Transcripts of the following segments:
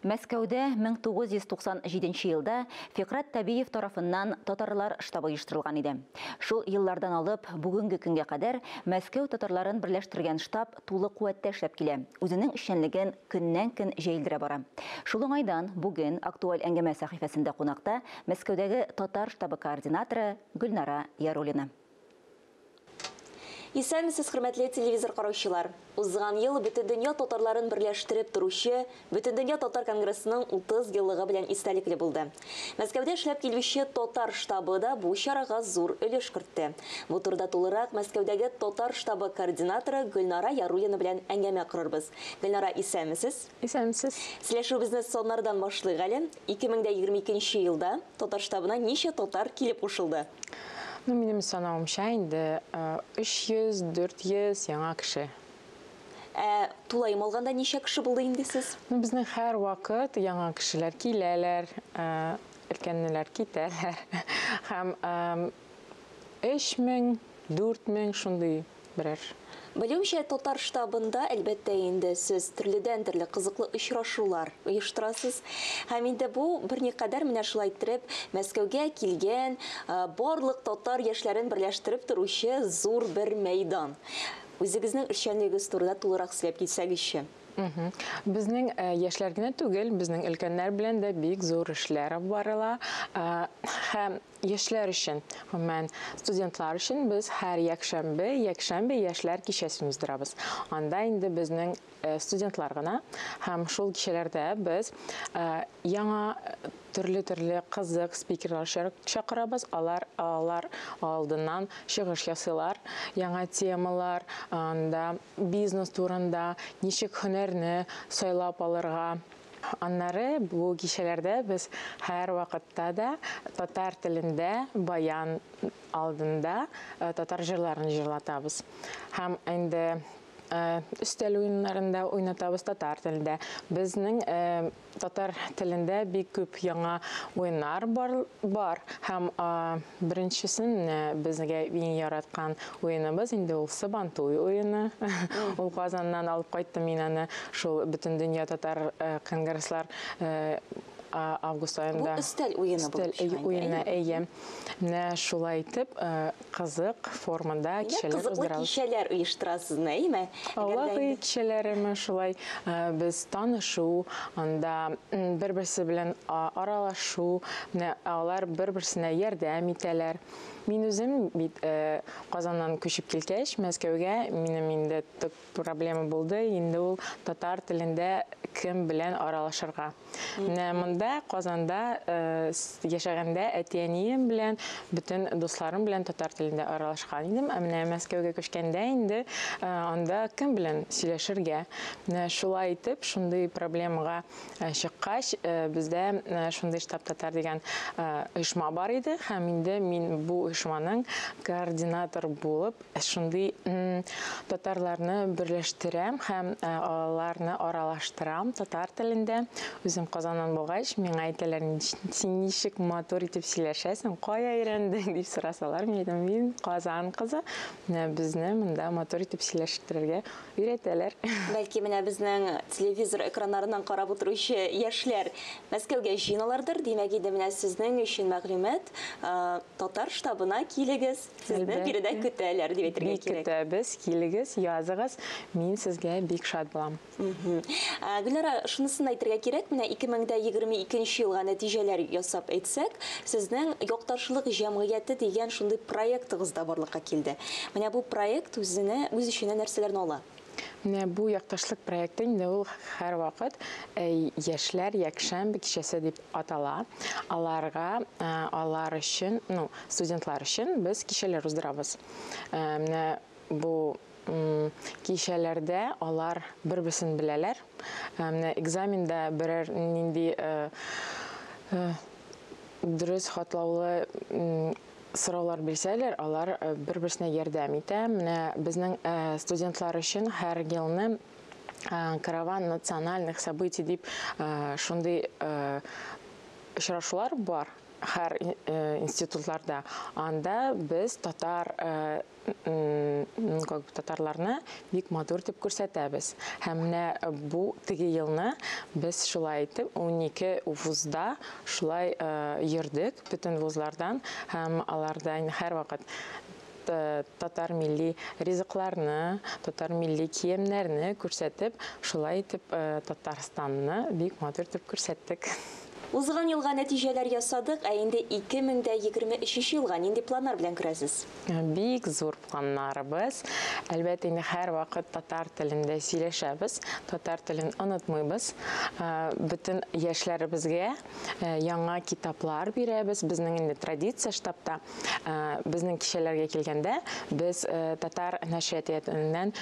Мәскәүдә 1997 елда Фикрәт Табиев тарафыннан татарлар штабы оештырылган иде. Шул еллардан алып бүгенге көнгә кадәр Мәскәү татарларын берләштергән штаб тулы куәттә эшләп килә. Үзенең эшчәнлеген көннән-көн җәелдерә бара. Шул уңайдан бүген актуаль әңгәмә сәхифәсендә кунакта Мәскәүдәге татар штабы координаторы Гөлнара Яруллина. Исәнмесез, хөрмәтле телевизор караучылар. Узган ел бөтен дөнья татарларын берләштереп торучы Бөтендөнья татар конгрессының 30 еллыгы белән истәлекле булды. Мәскәүдә эшләп килүче татар штабы да бу чарага зур өлеш кертте. Бу турыда тулырак Мәскәүдәге татар штабы координаторы Гөлнара Яруллина белән әңгәмә корырбыз. Гөлнара, исәнмесез? Исәнмесез. Сөйләшүебезне саннардан башлыйк әле. 2022 елда татар штабына ничә татар килеп кушылды? Ну, минем санавымча инде 300-400 яңа кеше. Ә тулаем алганда ничә кеше булды инде сез? Ну, безнең һәр вакыт яңа кешеләр киләләр, өлкәннәр китәләр. Һәм 3000, 4000 шундый берәр. Белүемчә, татар штабында, әлбәттә инде, сез төрледән-төрле кызыклы очрашулар оештырасыз. Һәм инде бу берникадәр менә шулай иттереп Мәскәүгә килгән барлык татар яшьләрен берләштереп торучы зур бер мәйдан. Үзегезнең эшчәнлегегез турында тулырак сөйләп китсәгезче. Безнең яшьләр генә түгел, безнең өлкәннәр белән дә бик зур эшләр алып барыла. Һәм яшьләр өчен, гомумән, студентлар өчен без һәр якшәмбе, якшәмбе яшьләр кичәсен уздырабыз. Анда инде безнең студентлар гына, һәм шул кичәләрдә без яңа төрле-төрле кызык спикерлар чакырабыз. Алар алар алдыннан чыгыш ясыйлар, яңа темалар, анда бизнес турында, ничек һөнәрне сайлап алырга. Аннары бу кичәләрдә без һәр вакытта да татар телендә баян алдында татар җырларын җырлатабыз. Һәм инде өстәл уеннарында уйнатабыз татар телендә. Безнең татар телендә бик күп яңа уеннар бар. Һәм беренчесен безгә иң яраткан уеныбыз инде ул Сабантуй уены. Ул Казаннан алып кайттым мин аны, шул Бөтендөнья татар конгресслар август аенда. Бу өстәл уены булып чыга. Өстәл уены, әйе. Менә шулай итеп, кызык формада кичәләр уздырабыз. Кызыклы кичәләр оештырасыз, әйеме? Аулак өй кичәләреме шулай без танышу, анда бер-берсе белән аралашу, менә алар бер-берсенә ярдәм итәләр. Мин үзем бит Казаннан күчеп килгәч, Мәскәүгә, минем инде төп проблема булды, инде ул татар телендә кем белән аралашырга. Менә монда Казанда яшәгәндә әти-әнием белән, бөтен дусларым белән татар телендә аралашкан идем. Ә менә Мәскәүгә күчкәндә инде анда кем белән сөйләшергә? Менә шулай итеп, шундый проблемага чыккач, бездә шундый штаб татар дигән оешма бар иде, һәм инде мин бу оешманың координатор булып, шундый татарларны берләштерәм һәм аларны аралаштырам татар телендә. Үзем Казаннан булгач, миңа әйтәләр, син ничек матур итеп сөйләшәсең, кая өйрәндең дип сорасалар, мин әйтәм, мин Казан кызы, менә безне монда матур итеп сөйләштерергә өйрәтәләр. Бәлки менә безнең телевизор экраннарыннан карап утыручы яшьләр Мәскәүгә җыеналардыр, димәк инде менә сезнең өчен мәгълүмат, татар штабына килегез. Сезне биредә көтәләр, дип әйтергә кирәк. Бик көтәбез, килегез, языгыз, мин сезгә бик шат булам. Гөлнара, шунысын әйтергә кирәк, менә 2022 елга нәтиҗәләр ясап әйтсәк, сезнең Якташлык җәмгыяте дигән шундый проектыгыз да барлыкка килде. Менә бу проект үзенә, үз эченә нәрсәләрне ала? Менә бу якташлык проекты инде ул һәрвакыт яшьләр якшәмбе кичәсе дип атала. Аларга, алар өчен, ну, студентлар өчен без кичәләр уздырабыз. Менә бу кичәләрдә алар бер-берсен беләләр. Менә экзаменда берәр нинди дөрес хатлаулы сораулар бирсәләр, алар бер-берсенә ярдәм итә. Менә безнең студентлар өчен һәр елны караван национальных событий дип шундый очрашулар бар. Һәр институтларда. Анда без татар, как бы татарларны бик матур итеп күрсәтәбез. Һәм менә бу теге елны без шулай итеп 12 вузда шулай йөрдек, бөтен вузлардан, һәм аларда инде һәрвакыт татар милли ризыкларны, татар милли киемнәрне күрсәтеп, шулай итеп Татарстанны бик матур итеп күрсәттек. Узган елга нәтиҗәләр ясадык, ә инде 2023 елга нинди планнар белән керәсез? Бик зур планнарыбыз. Әлбәттә, инде һәрвакыт татар телендә сөйләшәбез, татар телен онытмыйбыз. Бөтен яшьләребезгә яңа китаплар бирәбез. Безнең инде традиция штабта, безнең кичәләргә килгәндә, без татар нәшриятеннән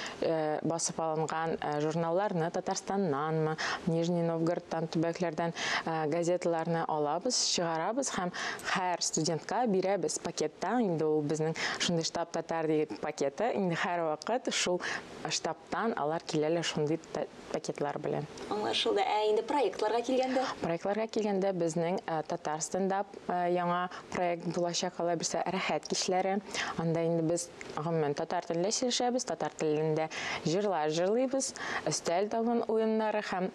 басып алынган журналларны Татарстаннанмы, Нижний Новгородтан, төбәкләрдән газеталарны алабыз, чыгарабыз һәм һәр студентка бирәбез пакетта. Инде ул безнең шундый «Штаб татар» дигән пакеты. Инде һәрвакыт шул штабтан алар киләләр шундый пакетлар белән. Аңлашылды. Ә инде проектларга килгәндә? Проектларга килгәндә, безнең татар стендап яңа проект булачак, алай булса, «Рәхәт кичләре». Анда инде без гомумән татар телендә сөйләшәбез, татар телендә җырлар җырлыйбыз, өстәл табын уеннары һәм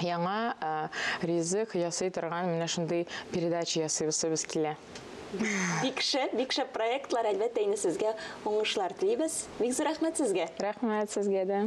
яңа ризык ясый торган менә шундый передача ясыйбыз килә. Бик шәп, бик шәп проектлар, әлбәттә, инде сезгә уңышлар телибез. Бик зур рәхмәт сезгә. Рәхмәт сезгә дә.